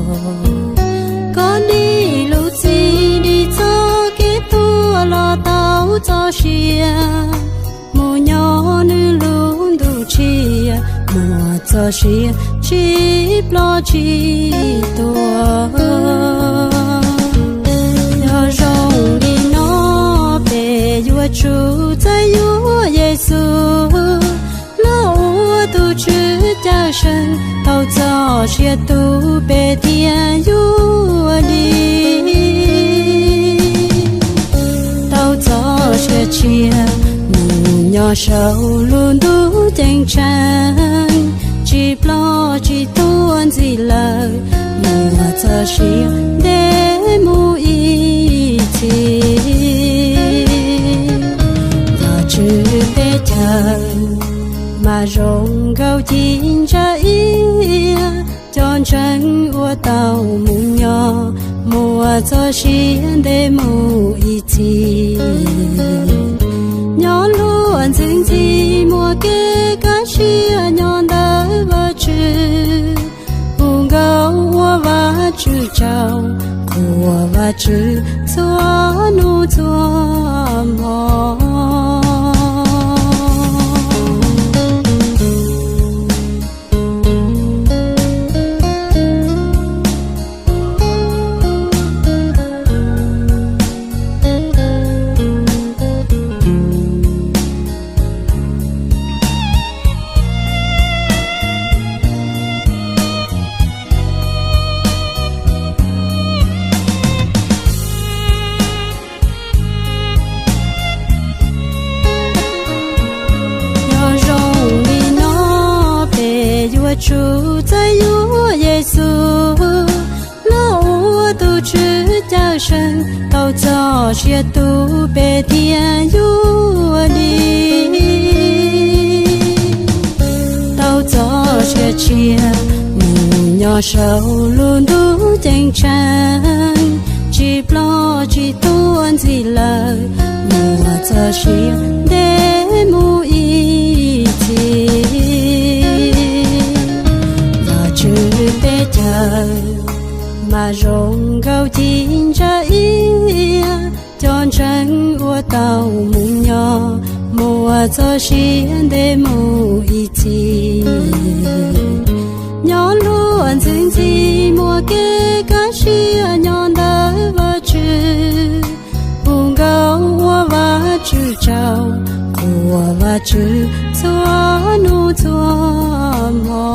Koj dim lub txim dim txoj kev tuag los tau txoj sia, mus nyob nws lub ntuj tshiab, muaj txoj sia tsis ploj tsis tuag. Yog zoo li no peb yuav tsum txais yuav Yexus los ua tus Tswv cawm seej, tau txoj sia tu peb thiaj yuav dim. Tau txoj sia tshiab mus nyob saum lub ntuj ceeb tsheej, tsis ploj tsis tuag ntxiv lawm, muaj txoj sia ntev mus ib txhis. Vajtswv teb chaws mas zoo nkaus ci ntsa iab, cov ntseeg uas tau mus nyob, muaj txoj sia ntev mus ib txhis. Nyob luag ntxwv ntxhi muaj kev kaj siab nyob ntawm Vajtswv, hu nkauj ua Vajtswv tsaug, qhuas Vajtswv txhua hnub txhua hmo. Yog zoo li no peb yuav tsum txais yuav Yexus los ua tus Tswv cawm seej, tau txoj sia tu peb thiaj yuav dim. Tau txoj sia tshiab mus nyob saum lub ntuj ceeb tsheej, tsis ploj tsis tuag ntxiv lawm, muaj txoj sia ntev mus ib txhis. Vajtswv teb chaws mas zoo nkaus ci ntsa iab, cov ntseeg uas tau mus nyob, muaj txoj sia ntev mus ib txhis. Nyob luag ntxwv ntxhi muaj kev kaj siab nyob ntawm Vajtswv, hu nkauj ua Vajtswv tsaug, qhuas Vajtswv txhua hnub txhua hmo.